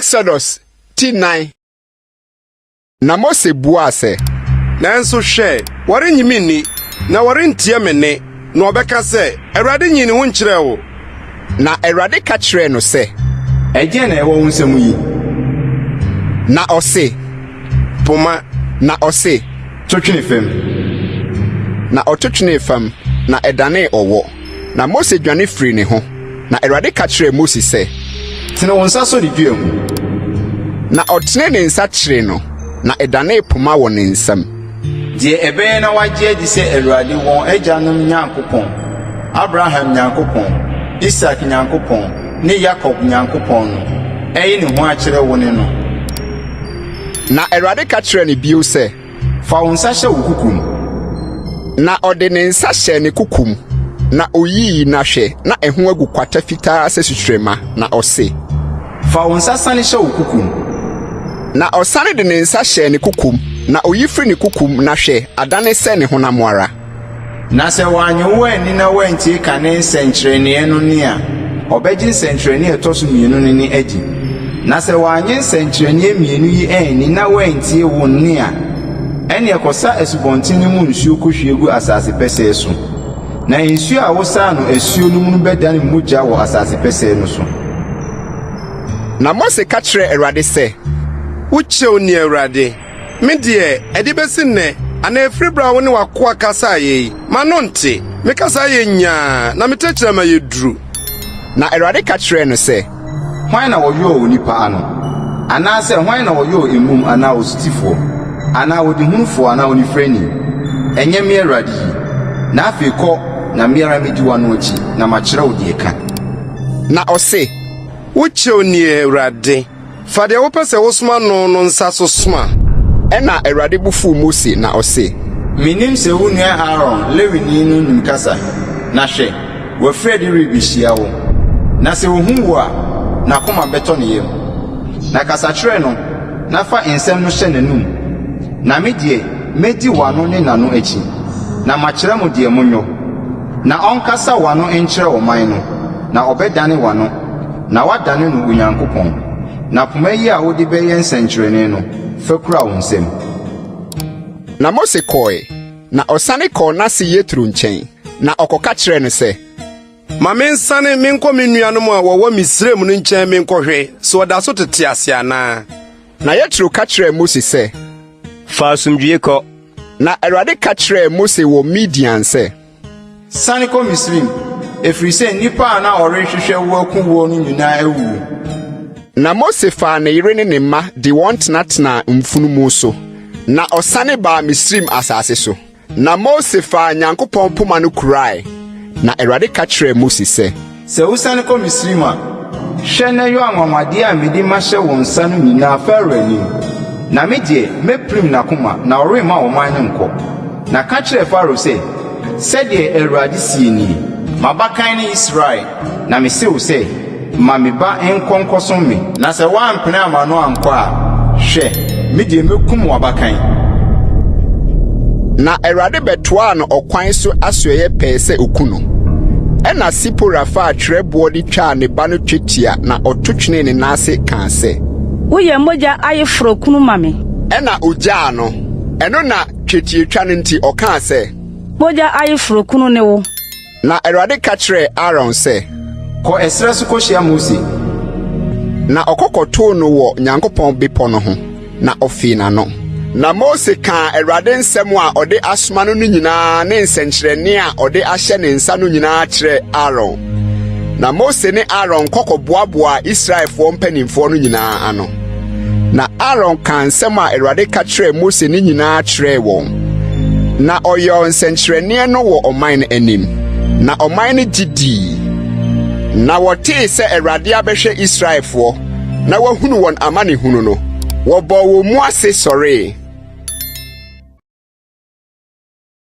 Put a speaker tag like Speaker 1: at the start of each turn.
Speaker 1: Exodus ti nan. Na Mose buaa sɛ.
Speaker 2: Nanso hwɛ, wɔrennye me nni, na wɔrentie me nne, na wɔbɛka sɛ, 'Awurade nyii ne ho nkyerɛɛ wo.
Speaker 1: Na Awurade ka kyerɛɛ no sɛ.
Speaker 3: Ɛdeɛn na ɛwɔ wo nsa mu yi?
Speaker 1: Na ɔse.
Speaker 2: Poma.
Speaker 1: Na ɔse.
Speaker 3: To twene fam.
Speaker 1: Na ɔto twenee fam, na ɛdanee ɔwɔ. Na Mose dwane firii ne ho. Na Awurade ka kyerɛɛ Mose sɛ.
Speaker 3: Tene wo nsa sɔ ne dua mu.
Speaker 1: Na ɔtenee ne nsa kyeree no, na ɛdanee poma wɔ ne nsam.
Speaker 3: Deɛ ɛbɛyɛ na wɔagye adi sɛ Awurade, wɔn agyanom Nyankopɔn, Abraham Nyankopɔn, Isak Nyankopɔn ne Yakob Nyankopɔn no, ayi ne ho akyerɛ wo ne no.
Speaker 1: Na Awurade ka kyerɛɛ no bio sɛ.
Speaker 3: Fa wo nsa hyɛ wo koko mu.
Speaker 1: Na ɔde ne nsa hyɛɛ ne koko mu, na oyii, na hwɛ, na ɛho agu kwata fitaa sɛ sukyerɛmma, na ɔse.
Speaker 3: Fa wo nsa sane hyɛ wo koko mu.
Speaker 1: Na ɔsane de ne nsa hyɛɛ ne koko mu, na oyi firi ne koko mu, na hwɛ, adane sɛ ne honam ara.
Speaker 3: Na sɛ wannye wo anni na wantie kane nsɛnkyerɛnneɛ no nne a, ɔbɛgye nsɛnkyerɛnneɛ a ɛtɔ so mmienu no nne adi. Na sɛ wannye nsɛnkyerɛnneɛ mmienu yi anni na wantie wo nne a, ɛnneɛ kɔsa asubɔnten no mu nsuo kɔhwie gu asase pɛsɛɛ so. Na nsuo a wosaa no asuo no mu no bɛdane mogya wɔ asase pɛsɛɛ no so.
Speaker 1: Na Mose ka kyerɛɛ Awurade sɛ.
Speaker 2: Wo kyɛw ni, Awurade! Me deɛ, ɛde bɛsi nnɛ, anaa ɛfiri berɛ a wo ne w'akoa kasaeɛ yi, m'ano nte, me kasa ayɛ nyaa, na me tɛkyerɛma yɛ duru.
Speaker 1: Na Awurade ka kyerɛɛ no sɛ.
Speaker 3: Hwan na ɔyɔɔ onipa ano? Anaasɛ hwan na ɔyɔɔ emum anaa osutifoɔ, anaa ɔdehunufoɔ anaa onifirani? Ɛnyɛ me Awurade yi? Na afei kɔ, na me ara mɛdi w'ano akyi, na makyerɛ wo deɛ ka.
Speaker 1: Na ɔse.
Speaker 2: Wo kyɛw nie, Awurade. Fa deɛ wopɛ sɛ wosoma no no nsa so soma.
Speaker 1: Ɛnna Awurade bo fuu Mose, na ɔse.
Speaker 3: Menim sɛ wo nua Aaron, Lewini no nim kasa, na hwɛ, wafiri adi rebehyia wo. Na sɛ ohu wo a, n'akoma bɛtɔ ne yam. Na kasa kyerɛ no, na fa nsɛm no hyɛ n'anom. Na me deɛ, mɛdi w'ano ne n'ano akyi, na makyerɛ mo deɛ monyɔ. Na ɔnkasa w'ano nkyerɛ ɔman no, na ɔbɛdane w'ano. Na woadane no Onyankopɔn. Na poma yi a wode bɛyɛ nsɛnkyerɛnne no, fa kura wo nsam.
Speaker 1: Na Mose kɔe, na ɔsane kɔɔ n'ase Yetro nkyɛn, na ɔkɔka kyerɛɛ no sɛ.
Speaker 2: Ma mensane menkɔ me nuanom a wɔwɔ Misraim no nkyɛn menkɔhwɛ sɛ wɔda so tete ase anaa.
Speaker 1: Na Yetro ka kyerɛɛ Mose sɛ.
Speaker 4: Fa asomdwoe kɔ.
Speaker 1: Na Awurade ka kyerɛɛ Mose wɔ Midian sɛ.
Speaker 3: Sane kɔ Misraim, ɛfiri sɛ nnipa a na wɔrehwehwɛ wo aku woɔ no nyinaa awuwu.
Speaker 1: Na Mose faa ne yere ne ne mma de wɔn tenatenaa mfunumu so, na ɔsane baa Misraim asase so. Na Mose faa Nyankopɔn poma no kurae. Na Awurade ka kyerɛɛ Mose sɛ.
Speaker 3: Sɛ wosiane kɔ Misraim a, hwɛ na yɔ anwanwadeɛ a mede mahyɛ wo nsa no nyinaa Farao anim. Na me deɛ, mɛpirim n'akoma, na ɔremma ɔman no nkɔ. Na ka kyerɛ Farao sɛ, 'Sɛdeɛ Awurade seɛ nie, M'abakan ne Israel, na mese wo sɛ, Ma me ba nkɔ nkɔsom me. Na sɛ woampene amma no ankɔ a, hwɛ, me deɛ mɛkum w'abakan.
Speaker 1: Na Awurade bɛtoaa no ɔkwan so asoɛeɛ pɛɛ sɛ oku no. Ɛnna Sipora faa twerɛboɔ de twaa ne ba no twetia na ɔto twenee ne nan ase kaa sɛ.
Speaker 5: Woyɛ mogya ayeforɔ kunu ma me.
Speaker 1: Ɛnna ɔgyaa no. Ɛno na twetiatwa no nti ɔkaa sɛ.
Speaker 5: Mogya ayeforɔ kunu ne wo.
Speaker 1: Na Awurade ka kyerɛɛ Aaron sɛ.
Speaker 3: Kɔ ɛserɛ so kɔhyia Mose.
Speaker 1: Na ɔkɔ kɔtoo no wɔ Nyankopɔn bepɔ no ho, na ɔfee n'ano. Na Mose kaa Awurade nsɛm a ɔde asoma no no nyinaa ne nsɛnkyerɛnne a ɔde ahyɛ ne nsa no nyinaa kyerɛɛ Aaron. Na Mose ne Aaron kɔ kɔboaboaa Israelfoɔ mpanimfoɔ no nyinaa ano. Na Aaron kaa nsɛm a Awurade ka kyerɛɛ Mose no nyinaa kyerɛɛ wɔn. Na ɔyɔɔ nsɛnkyerɛnneɛ no wɔ ɔman no anim, na ɔman no gye dii. Na wɔtee sɛ Awurade abɛhwɛ Israelfoɔ na wahunu wɔn amanehunu no, wɔbɔɔ wɔn mu ase sɔree.